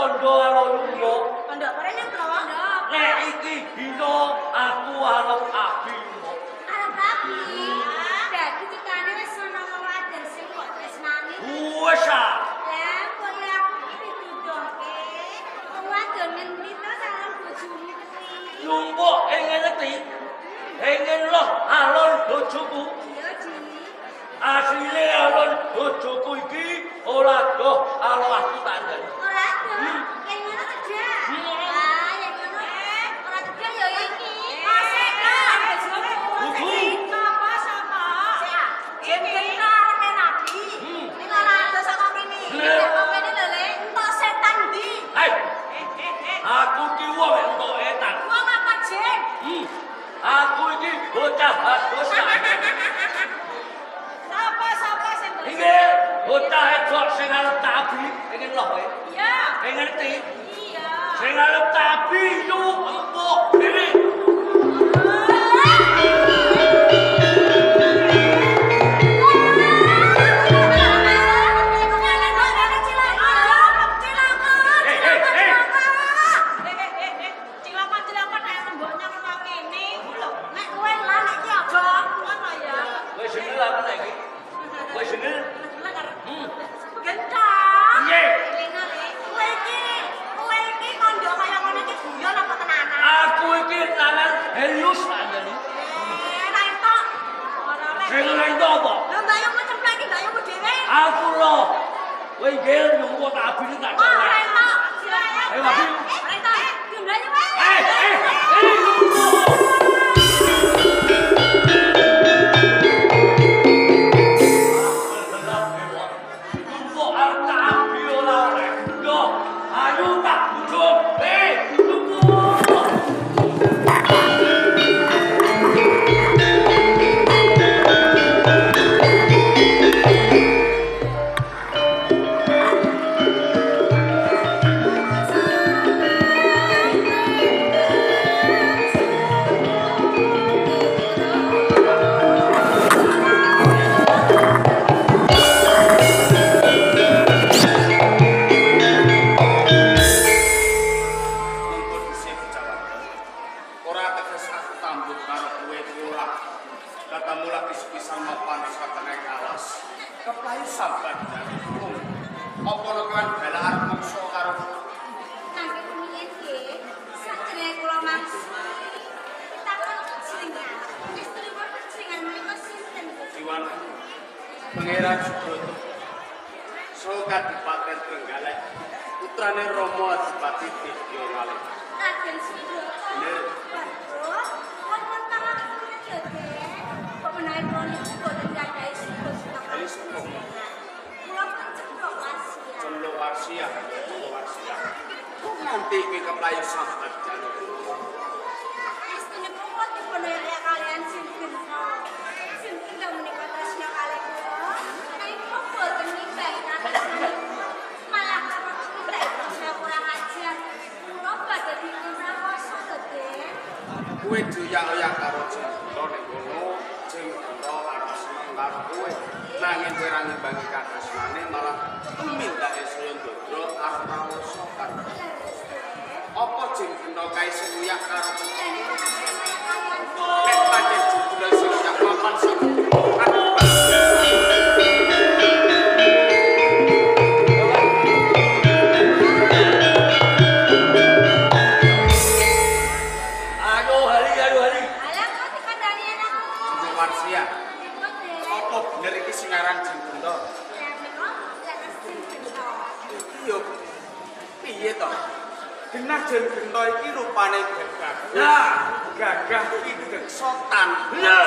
kandha karo Yumbo. Kandha apa rene kula? Nek iki dina aku arep abi. Arep abi. Dadi cetane wis ana wong wadon sing kok tresnani. Wis ah. Lah kok ya aku iki didudohke. Wong wadon ngendi to calon bojomu kuwi? Yumbo ing ngerti. Ingin loh alon bojoku. Iya, Ji. Asline alon bojoku iki ora doh karo aku tandani. Ora doh. Yen ngono cedhak. Ah, yen ngono ora cedhak ya iki. Asek bojoku. Sapa sapa? Yen kena arep rabi. Ning ora ado saka kene. Saka kene lho, Le. Entuk setan ndi? Hei. Aku ki wong entuk etan. Wong apa, Jeng? Aku iki bocah bagus. Sapa-sapa sing iki bocah wedok sing arep tabi iki lho kowe. Iya. Kowe ngerti? Iya. Sing arep tabi yo empuk dhewe. Aku lho. Kowe nggih nyuwun tabi tak cerai. Ora entuk. Ayo, entuk. Jumlahe wae. Pangeran Subroto Saka Kadipaten Trenggalek putrane Rama Adipati Dibya Ngalih. Raden Subroto. Waduh, wonten tangan ya, Den. Kok menawi kula niku boten gadhahi suku. Kula pun cemplung warsia. Cemplung warsia, warsia. Kok nganti kowe keplayu sambat jaluk. Estunipun kula dipun erek kalian sinten. Sinten ta menika tresna kalih kula. Nanging kula boten ngimbangi katresnanipun. Malah kula kurang ajar. Kula badhe dipun raosa to, Den. Kowe doyak-oyak karo Jengkro ning kono, Jengkro arep seneng karo kowe. Nanging kowe ora ngimbangi katresnane malah tumindake saya ndodro arep raosa karo. Apa Jengkro kae sing uyak karo kowe? Nek pancen Jengkro sing uyak papan sing Genah Jen Gento iki rupane gagah. Lah, gagah iki geksotan. Lho,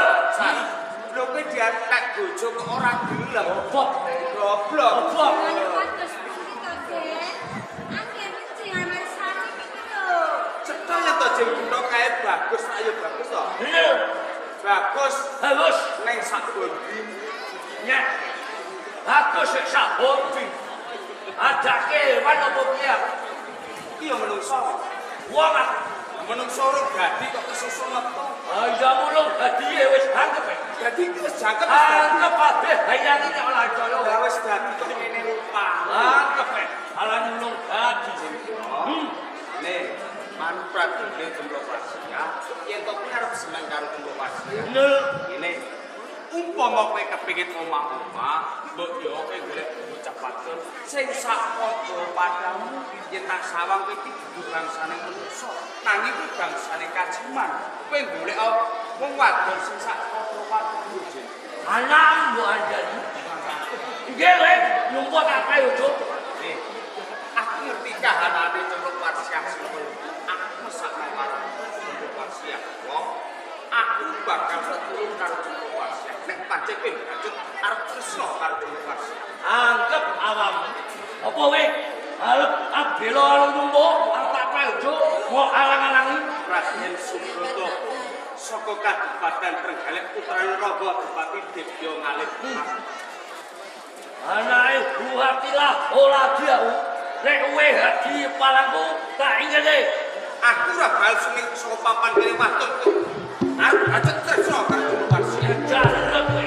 lho kowe diatek bojo kok ora gelem. Goblok, goblok. Goblok. Kados pundi to, Den? Anggen jenengan marsani iki lho. Cetha ya to Jen Gento kae bagus, ayo bagus to. Lho, bagus. Bagus ning sak bondi. Nyek. Bagus sak bondi. Adake kewan apa piye? Iki ya menungso. Wong ah menungso ora dadi kok kesusu metu. Ah iya mulung dadi wis jangkep. Dadi iki wis jangkep. Jangkep kabeh bayane nek ora percaya. Lah wis dadi kok ngene rupa. Jangkep. Ala mulung Dadi. Nek manut pradene Cempluk Warsiah, yen to kowe arep seneng karo Cempluk Warsiah. Ngene. Umpama kowe kepengin omah-omah, mbok yo kowe golek bocah wadon sing sak padha padamu, yen tak sawang kowe iki dudu bangsane manungsa, nanging kuwi bangsane kajiman. Kowe golek wong wadon sing sak padha padamu. Anak mbok andani. Nggih, Lek, nyumput tak prayoga. Aku ngerti kahanane Cempluk Warsiah sing koyo. Aku mesakno karo Cempluk Warsiah. Aku bakal tetulung karo Cempluk Warsiah. Nek pancen kowe bacut arep tresno karo Cempluk Warsiah. Angkep awakmu. Apa kowe arep abela karo nyumpuk arep tak prayoga mbok alang-alangi Raden Subroto saka Kabupaten Trenggalek putrane Raga Adipati Dibya Ngalih. Anake Buhatilah ora diau. Nek kowe hadi palangku tak ingene. Aku ora bakal suming saka papan kene wadon. Aku bacut tresno karo Cempluk Warsiah. Jalep kowe.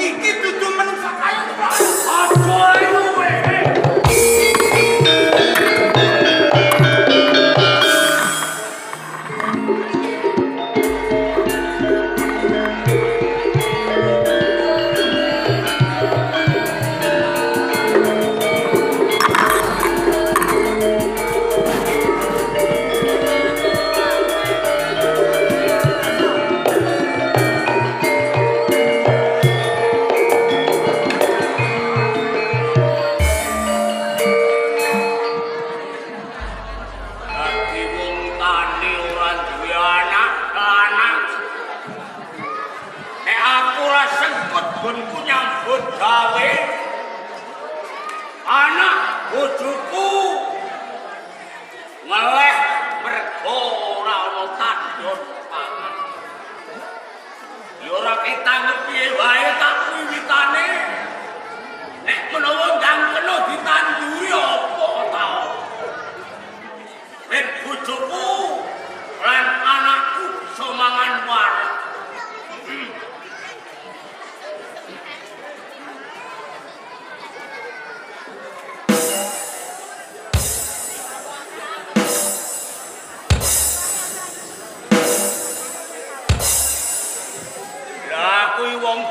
Iki dudu manungsa kaya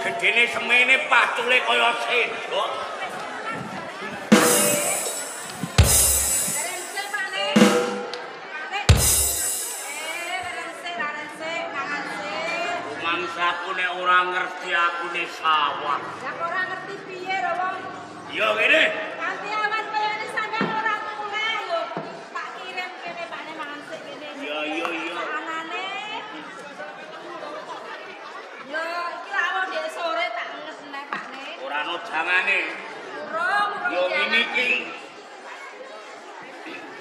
gedene semene pacule kaya sendok. Mangsaku nek ora ngerti aku ne sawah. Lah ora ngerti piye ro wong? Ya ngene. Kanthi awan kaya ngene sampean ora muleh yo. Tak kirim kene Pakne mangan sik kene. Ya iya iya. Anane. Yo iki lak wong dhek sore tak ngesne Pakne. Ora ono jangane. Urung, urung. Yo ngene iki.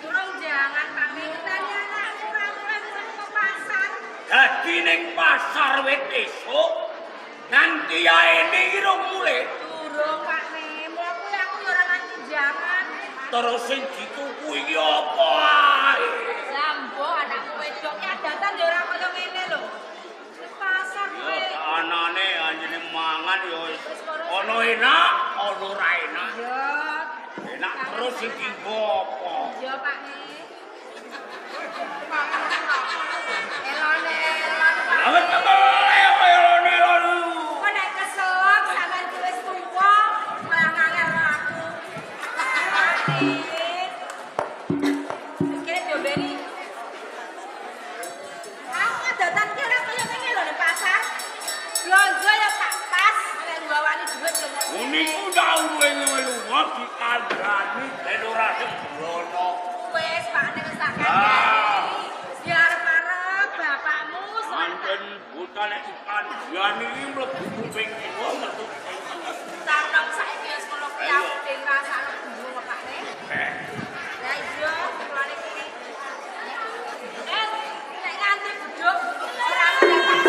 Urung jangan Pakne ngenteni anakku ora muleh wis ke pasar. Dadi ning pasar wit esuk nganti aene iki rung mulih. Durung Pakne, mula kuwi aku ya ora nganti jangan. Terus sing dituku iki apa ae? Lambo anakku wedok ki adatan ya ora kaya ngene lho. Ning pasar kuwi. Ya anane anjene mangan ya wis ana enak, ana ora enak. Ya. Enak terus sing dienggo apa? Ya Pakne. Elon-elon Pak. Elon-elon. Kok nek keselak sampean ki wis tuwa, malah ngangel aku. Mati. Wis kene diombeni. Aku adatan ki ora kaya ngene lho ning pasar. Blonjo ya Pak. Niku dawuhe lunga dikandhani ben ora sembrono. Wis pakne wis tak kandhani. Ya arep-arep bapakmu manten buta nek dikandhani iki mlebu kuping kiwa metu kuping tengen. Canom saiki wis ngono kuwi aku dhewe ngrasakno bingung kok pakne. Lah iya kulane iki. Nek nganti bedhug ora ana tak.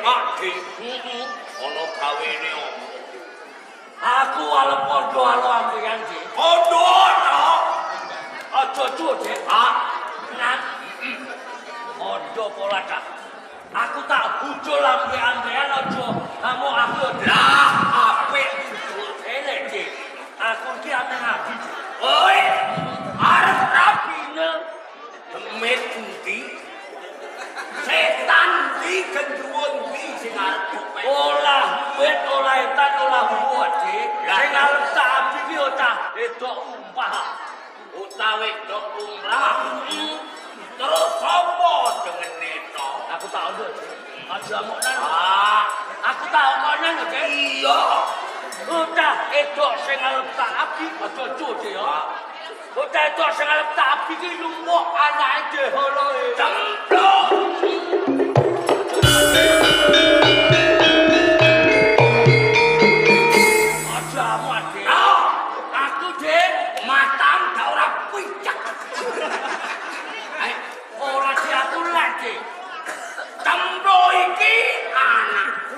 Pak Dik, heeh, ana gawene apa? Aku arep kandha karo sampeyan, Dik. Kandha ta? Aja cuwun, Dik. Ah, tenan. Kandha pola tak. Aku tak bujul ambe-ambean aja ngamuk aku. Lah, apik bujul kene, Dik. Aku iki ame rabi. Oi, arep rabine demit endi? Setan ndi gendruwo ndi sing arep kopek? Olah wit, olah etan, olah buwo, Dik. Sing arep tak abi ki cah wedok umpah. Utawa wedok lumrah. Terus sapa jengene to? Aku tak ono, Dik. Aja amoknan. Ah, aku tak omonan, Dik. Iya. Bocah wedok sing arep tak abi aja cuwun, Dik ya. Bocah wedok sing arep tak abi ki lumuk anake Deholoe. Cemplung. Aja amok, Dik. Aku, Dik, matam gak ora picek. Ora di aku lek, Dik. Cemplung iki anakku.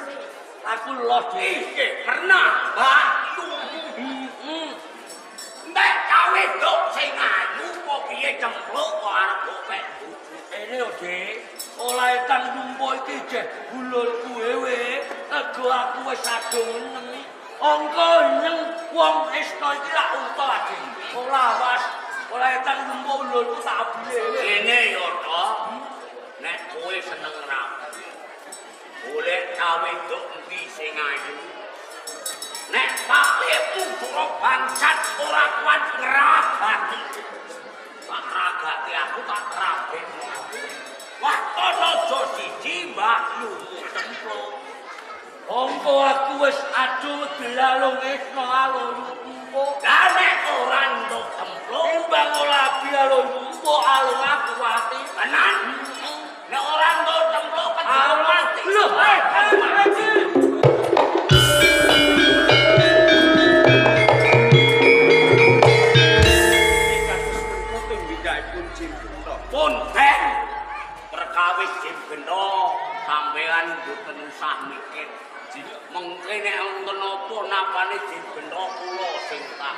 Aku los, Dik. Pernah, Mbak. Nek cah wedok sing ayu apa piye cempluk kok arep kopek. Ini lho, Dik. Oleh tang lumpo iki jeh hululku dhewe. Ego aku wis kadung nemi. Angka neng wong Isna iki lak unta, Dik. Ora awas. Oleh tang lumpo hululku tak abi dhewe. Ngene ya, to. Nek kowe seneng rabi, golek cah wedok endi sing ayu. Nek pakemu ora bangsat ora kuat ngragati. Tak ragati aku tak rabekno. Waton aja siji Mbak Yumu cemplung. Ongko aku wis adu delalung Isna alung empo. Lah nek ora entuk cemplung timbang ora abi alung empo alung aku mati. Tenan. Nek ora entuk cemplung kejar mati. Lho, Punten perkawis Jim Geno sampean mboten usah mikir. Mengke nek wonten apa napane Jim Geno kula sing tak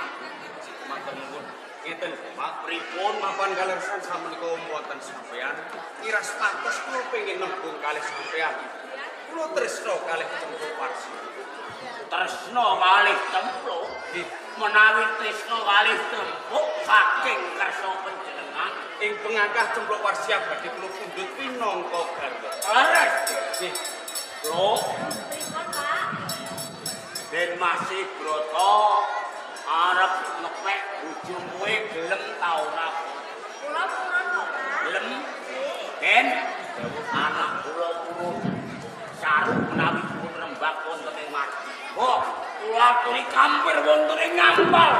matur nuwun. Ngeten, Pak, pripun mapan kalersan samenika wonten sampean miras pantes kula pengin nembung kalih sampean. Kula tresna kalih Cempluk Warsi. Tresna kalih Cempluk? Menawi tresna kalih Cempluk saking kersa panjenengan ing pengangkah Cempluk Warsi badhe kula pundhut pinangka garwa. Leres. Nggih. Lho, pripun, Pak? Den Masih Broto arep ngepek bojo kowe gelem ta ora? Kula purun kok, Pak. Gelem? Den, anak kula purun. Sarung menawi pun rembak wonten ing Mas. Oh, kula aturi kampir wonten ing Ngampal.